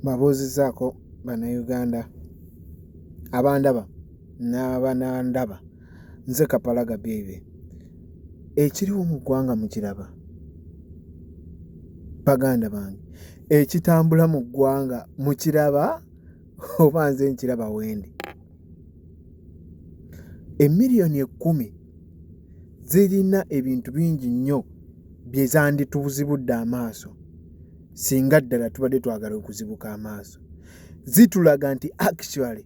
Mbabuuzizzaako Bannayuganda abandaba n'abanandaba. Nze Kapalaga Biibi. Ekiriwo mu ggwanga mukiraba baganda bange? Ekitambula mu ggwanga mukiraba oba nze nkiraba wendi? Emiliyoni 10 zirina ebintu bingi nnyo bye zandituzibudde amaaso singa ddala tubadde twagala okuzibuka amaaso. Zitulaga nti actually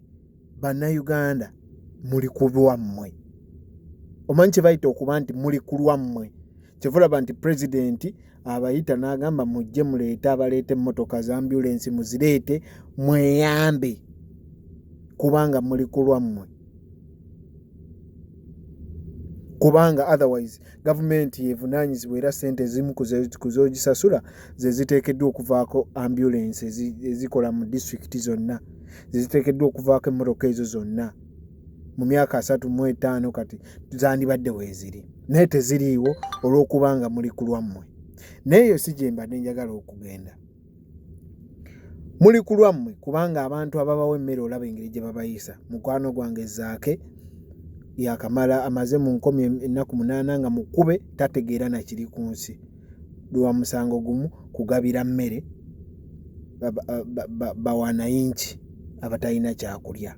Bannayuganda muli ku lwammwe. Omanyi kye bayita okuba nti muli ku lwammwe? Kyova olaba nti pulezidenti abayita n'agamba mujje muleete, abaleeta emmotoka za ambulensi muzireete mweyambe kubanga muli ku lwammwe, kubanga otherwise gavumenti yevunaanyizibwa era ssente ezimu ku z'ogisasula ze ziteekeddwa okuvaako ambulensi ezikola mu disitulikiti zonna, ze ziteekeddwa okuvaako emmotoka ezo zonna. Mu myaka 35 kati zandibadde weeziri, naye teziriiwo olw'okubanga muli ku lwammwe. Naye eyo si gye mbadde njagala okugenda. Muli ku lwammwe kubanga abantu ababawa emmere olaba engeri gye babayisa. Mukwano gwange Zaake yakamala amaze mu nkomi ennaku 8 nga mukube, tategeera na kiri ku nsi lwa musango gumu, kugabira mmere bawanayinki abatalina kyakulya.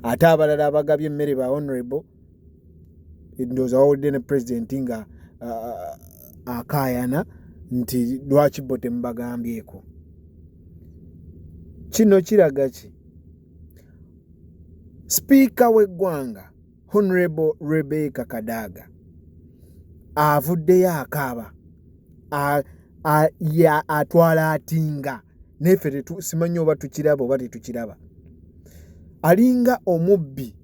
Ate abalala abagabye emmere ba honorable, ndowooza wawulidde ne pulezidenti nga akaayana nti lwaki bo temubagambyeko. Kino kiraga ki? Sipiika w'eggwanga Honorable Rebecca Kadaga avuddeyo akaaba, atwala atinga naye ffe simanyi oba tukiraba oba tetukiraba. Alinga omubbi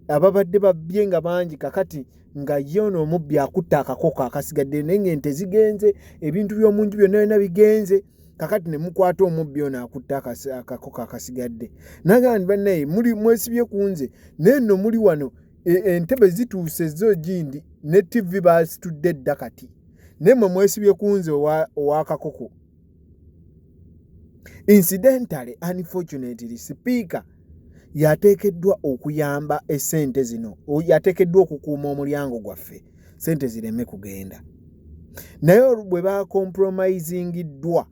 ababadde babbye nga bangi, kakati nga ye ono omubbi akutte akakoko akasigadde, naye ng'ente zigenze, ebintu by'omu nju byonna byonna bigenze. Kakati ne mukwata omubbi ono akutte akakoko akasigadde, nagamba nti bannaye muli mwesibye ku nze, naye nno muli wano entebe zituuse zo gindi ne ttivi baasitudde dda, kati naye mmwe mwesibye ku nze ow'akakoko. Incidentally, unfortunately, sipiika yateekeddwa okuyamba essente zino, yateekeddwa okukuuma omulyango gwaffe sente zireme kugenda, naye bwe bacompromisingiddwa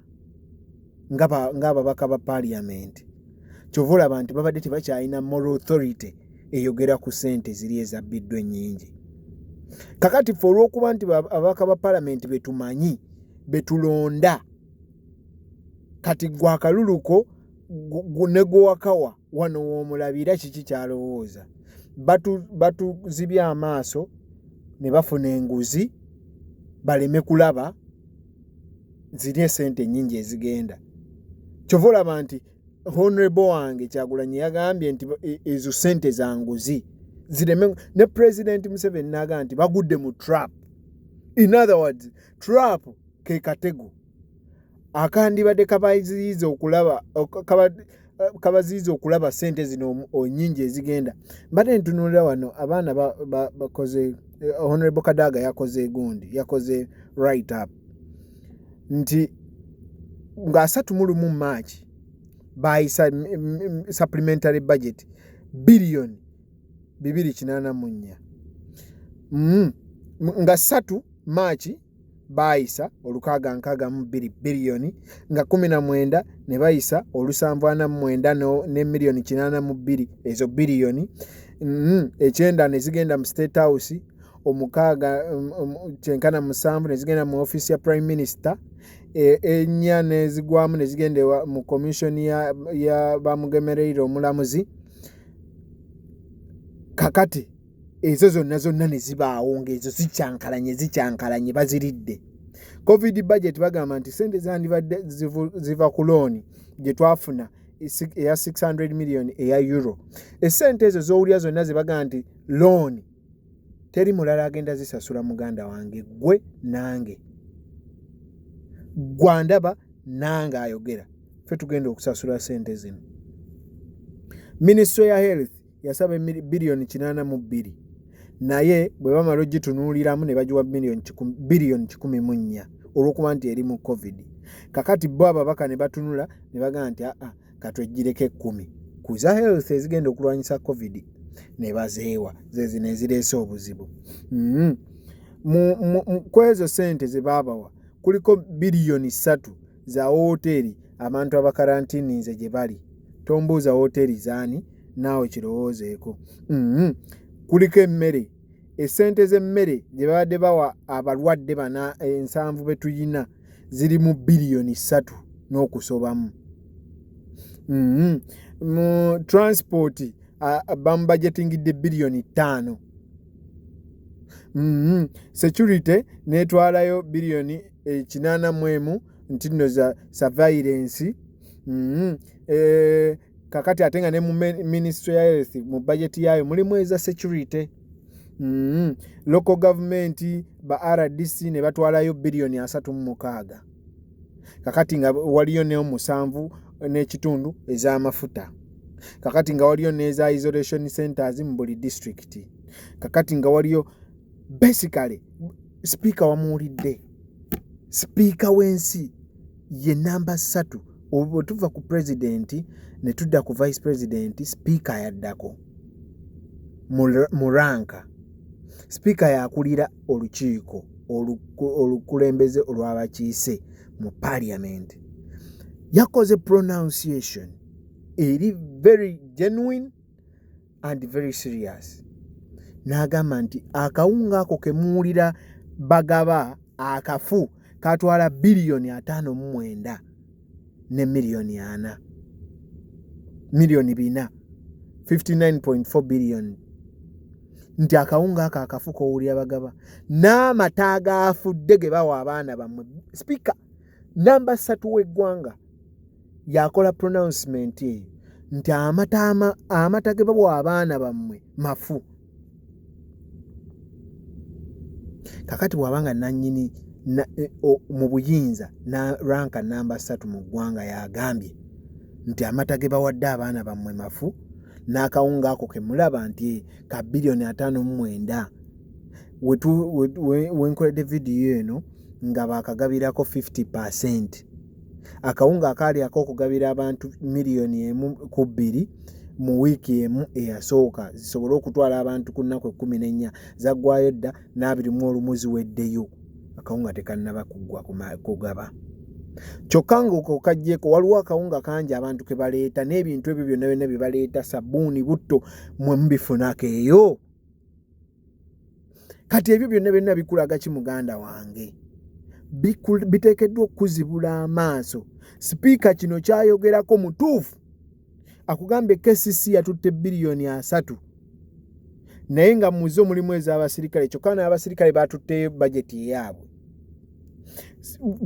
ng'ababaka ba paaliyamenti, kyova olaba nti babadde tebakyalina moral authority eyogera ku ssente ziri ezabbiddwa ennyingi. Kakati ffe olw'okuba nti ababaka ba paalamenti betumanyi, betulonda, kati gwe akaluluko ne gwewakawa wano w'omulabira kiki kyalowooza. Batuzibye amaaso ne bafuna enguzi baleme kulaba ziri esente ennyingi ezigenda. Kyova olaba nti honorable wange Kyagulanyi yagambye nti ezo sente za nguzi zireme, ne President Museveni n'agamba nti bagudde mu trap. In other words, trap ke katego akandibadde kabaziyiza okulaba, kabaziyiza okulaba sente zino nyingi ezigenda. Mbadde ntunuulira wano abaana bakoze, Honorable Kadaga yakoze gundi, yakoze write up nti nga 31 March bayisa supplementary budget biliyoni 284, nga 3 March baayisa 662 biliyoni, nga 19 ne bayisa 749 ne miliyoni 82 ezo biliyoni, 9 ne zigenda mu State House, 6 kyenkana 7 ne zigenda mu office ya Prime Minister, 4 ne zigwamu ne zigenda mu commission ya Bamugemereire omulamuzi. Kakati ezo zonna zonna ne zibaawo ng'ezo zikyankalanye zikyankalanye, baziridde. Covid budget bagamba nti sente zandibadde ziva ku looni gye twafuna eya 600 million eya euro. Esente ezo z'owulira zonna ze bagamba nti looni, teri mulala agenda zisasula, muganda wange, gwe nange, gwandaba nange ayogera, ffe tugenda okusasula sente zino. Ministry ya health yasaba biliyoni 82, naye bwe bamala ogitunuuliramu ne bagiwa biliyoni 104 olw'okuba nti eri mu Covid. Kakati bo ababaka ne batunula ne bagamba nti aa katweggyireko 10 ku za health ezigenda okulwanyisa covid ne bazeewa, ze zino ezireese obuzibu. Ku ezo ssente ze baabawa kuliko biliyoni 3 za wooteeri abantu abakarantiininze gye bali. Tombuuza wooteeri zaani, naawe kirowoozeeko. Kuliko emmere, essente z'emmere gye babadde bawa abalwadde bana 70 be tuyina ziri mu biliyoni 3 n'okusobamu. Mu transport bamubajetingidde biliyoni 5. Security n'etwalayo biliyoni 81 nti nno za surveillance. Kakati ate nga ne mu ministry ya health mu bajeti yaayo mulimu eza security. Local government ba RDC ne batwalayo biliyoni 36. Kakati nga waliyo n'omusanvu n'ekitundu ez'amafuta. Kakati nga waliyo n'eza isolation centers mu buli district. Kakati nga waliyo basically sipiika wamuwulidde, sipiika w'ensi ye namba 3. Bwe tuva ku pulezidenti ne tudda ku vice president, sipiika yaddako mu rank. Sipiika yakulira olukiiko olukulembeze olw'abakiise mu parliament. Yakoze pronunciation eri very genuine and very serious, n'agamba nti akawunga ako ke muwulira bagaba akafu katwala biliyoni 59 ne miliyoni 4, miliyoni 400, 59.4 billion, nti akawunga ako akafu k'owulira bagaba n'amata agaafudde ge bawa abaana bammwe. Sipiika namba 3 w'eggwanga yakola pronouncement eyo nti amata ge bawa abaana bammwe mafu. Kakati bw'abanga nannyini mu buyinza na rank namba 3 mu ggwanga yagambye nti amata ge bawadde abaana bammwe mafu n'akawunga ako ke mulaba nti ka biliyoni 59. Wenkoledde vidiyo eno nga baakagabirako 50%. Akawunga akaali ak'okugabira abantu miliyoni 1 ku 2 mu wiiki emu eyasooka zisobole okutwala abantu ku nnaku 14 zaggwayo dda, n'21 ziweddeyo, akawunga tekannaba kuggwa kugaba. Kyokka ng'okajjeeko waliwo akawunga kangi abantu ke baleeta n'ebintu ebyo byonna byonna bye baleeta, sabbuuni, butto, mmwe mubifunako eyo. Kati ebyo byonna byonna bikulaga ki muganda wange? Biteekeddwa okukuzibula amaaso. Sipiika kino kyayogerako mutuufu. Akugambye KCC yatutte biliyoni 30 naye nga muzo mulimu ez'abasirikale, kyokka n'abasirikale batutteyo bajeti eyaabwe.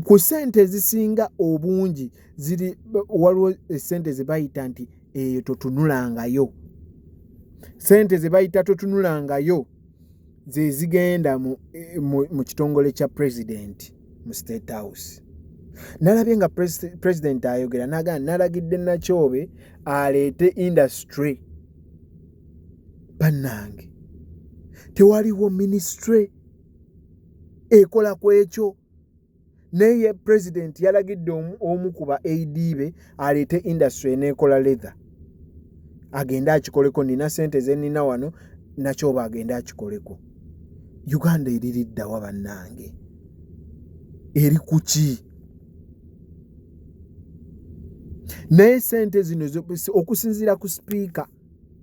Ku ssente ezisinga obungi ziri waliwo essente ze bayita nti eyo totunulangayo. Ssente ze bayita totunulangayo ze zigenda mu kitongole kya pulezidenti mu State House. Nalabye nga pulezidenti ayogera n'agamba nalagidde Nakyobe aleete industry. Bannange, tewaliwo minisitule ekola ku ekyo, naye ye pulezidenti yalagidde omu ku ba AD be aleete industry eneekola leather, agende akikoleko. Nina ssente ze nnina wano, Nakyobe agende akikoleko. Uganda eririddawa bannange? Eri ku ki? Naye ssente zino okusinziira ku sipiika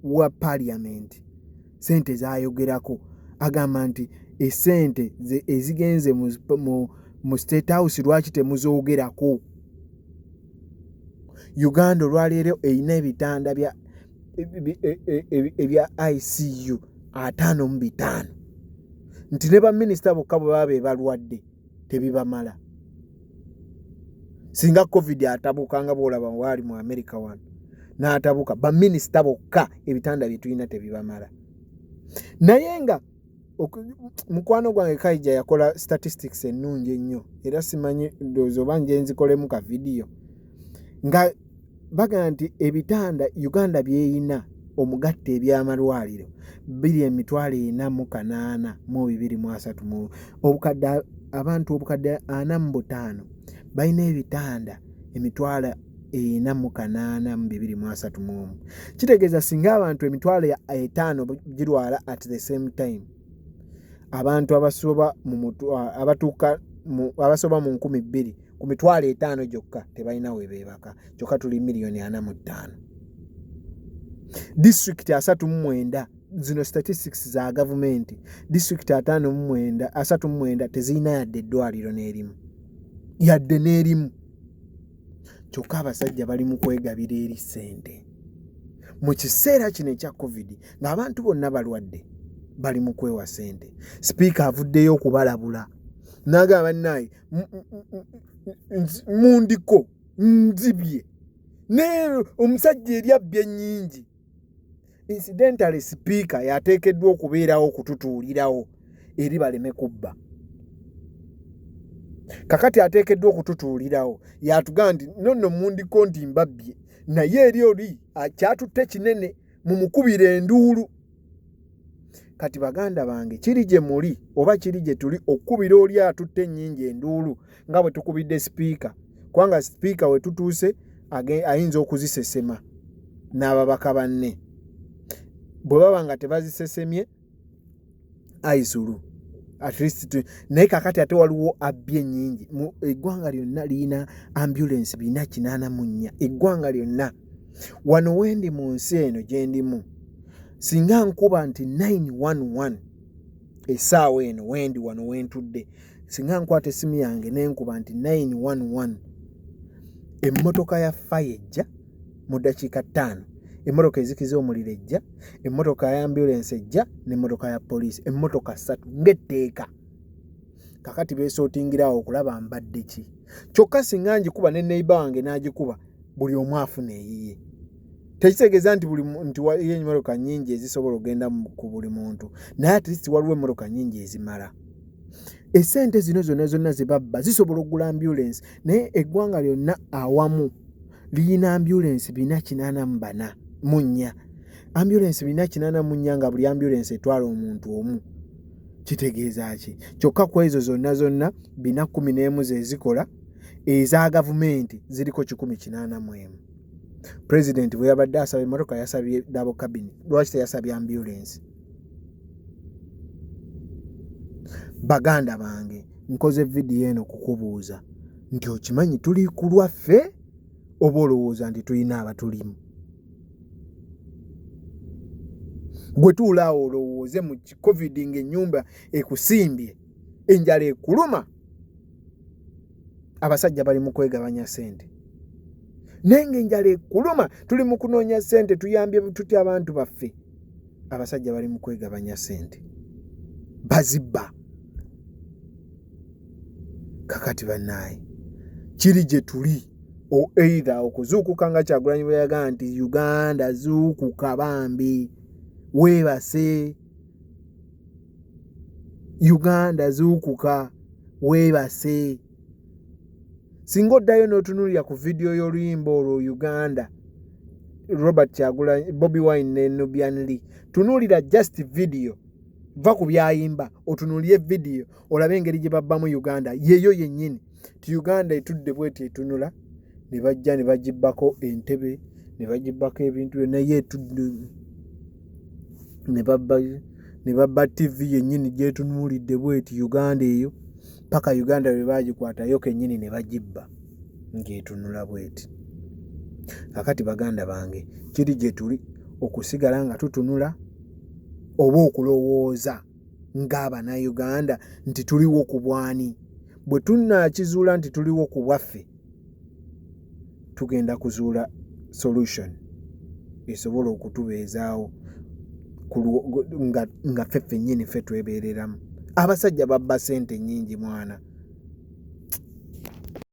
wa parliament, ssente z'ayogerako agamba nti essente ezigenze mu State House lwaki temuzoogerako? Uganda olwaleero erina ebitanda ebya ICU 55, nti ne baminisita bokka bwe baba be balwadde tebibamala. Singa covid atabuka nga bw'olaba waali mu America wano n'atabuka, baminisita bokka ebitanda bye tulina tebibamala. Naye nga mukwano gwange Kaija yakola statistics ennungi ennyo, era simanyi ndowooza oba nje nzikolemu ka vidiyo, nga bagamba nti ebitanda Uganda by'eyina omugatte eby'amalwaliro biri 482 30 mu obukadde, abantu obukadde 45. Balina ebitanda 482,231. Kitegeeza singa abantu 50,000 girwala at the same time, abantu abasoba mu abatuuka abasoba mu 2,000 ku 50,000 gyokka tebalina we beebaka, kyokka tuli 45 million. Disitulikiti 39, zino statistics za gavumenti, disitulikiti 59, 39 tezirina yadde eddwaliro n'erimu, yadde n'erimu. Kyokka abasajja bali mu kwegabira eri ssente mu kiseera kino ekya COVID ng'abantu bonna balwadde, bali mu kwewa ssente. Sipiika avuddeyo okubalabula n'agamba, "Bannaaye, mundiko nzibye, naye omusajja eri abbye ennyingi." Incidentally, sipiika yateekeddwa okubeerawo okututuulirawo eri baleme kubba. Kakati ateekeddwa okututuulirawo yatugamba nti nonno mundiko nti mbabbye, naye eri oli kyatutte kinene, mumukubira enduulu. Kati baganda bange, kiri gye muli oba kiri gye tuli okukubira oli atutte ennyingi enduulu nga bwe tukubidde sipiika, kubanga sipiika we tutuuse ayinza okuzisesema n'ababaka banne. Bwe baba nga tebazisesemye aizulu, at least. Naye kakati ate waliwo abbye ennyingi. Eggwanga lyonna lirina ambulance 484, eggwanga lyonna. Wano wendi mu nsi eno gye ndimu, singa nkuba nti 911 essaawa eno wendi wano wentudde, singa nkwata essimu yange nenkuba nti 911, emmotoka ya fire ejja mu ddakiika 5, emmotoka ezikiza omuliro ejja, emmotoka ya ambulance ejja, n'emmotoka ya poliisi, emmotoka ssatu ng'etteeka. Kakati beesootingirawo okulaba mbadde ki. Kyokka singa ngikuba ne neighbor wange n'agikuba, buli omu afuna eyiye. Tekitegeeza nti buli nti waliyo emmotoka nnyingi ezisobola okugenda ku buli muntu, naye at least waliwo emmotoka nnyingi ezimala. Essente zino zonna zonna ze babba zisobola okugula ambulance, naye eggwanga lyonna awamu liyina ambulance 484 mu nnya, ambulance 484, nga buli ambulance etwala omuntu omu. Kitegeeza ki? Kyokka ku ezo zonna zonna 411 ze zikola. Eza gavumenti ziriko 181. Pulezidenti bwe yabadde asaba emmotoka yasabye double cabin, lwaki teyasabye ambulance? Baganda bange, nkoze vidiyo eno kukubuuza nti okimanyi tuli ku lwaffe oba olowooza nti tulina abatulimu? Gwe tuula awo olowooze mu COVID ng'ennyumba ekusimbye, enjala ekuluma, abasajja bali mu kwegabanya ssente, naye ng'enjala ekuluma, tuli mu kunoonya ssente tuyambye tutya abantu baffe, abasajja bali mu kwegabanya ssente, bazibba. Kakati bannaaye, kiri gye tuli either okuzuukuka nga Kyagulanyi bwe yagamba nti Uganda zuukuka bambi weebase, Uganda zuukuka weebase. Singa oddayo n'otunuulira ku vidiyo y'oluyimba olwo Uganda, Robert Kyagulanyi, Bobi Wine ne Nubian Lee, tunuulira just video, va ku byayimba otunuulire vidiyo olabe engeri gye babbamu Uganda yeeyo yennyini. Ti Uganda etudde bweti etunula, ne bajja ne bagibbako entebe, ne bagibbako ebintu byonna, ye etudde, ne babba TV yennyini gyetunuulidde bweti Uganda eyo, paka Uganda lwe baagikwatayo kennyini ne bagibba ng'etunula bweti. Kakati baganda bange, kiri gye tuli okusigala nga tutunula oba okulowooza ng'Abannayuganda nti tuliwo ku bwani. Bwe tunaakizuula nti tuliwo ku bwaffe, tugenda kuzuula solution esobola okutubeezaawo nga ffe ffennyini ffe twebeereramu. Abasajja babba ssente nnyingi mwana.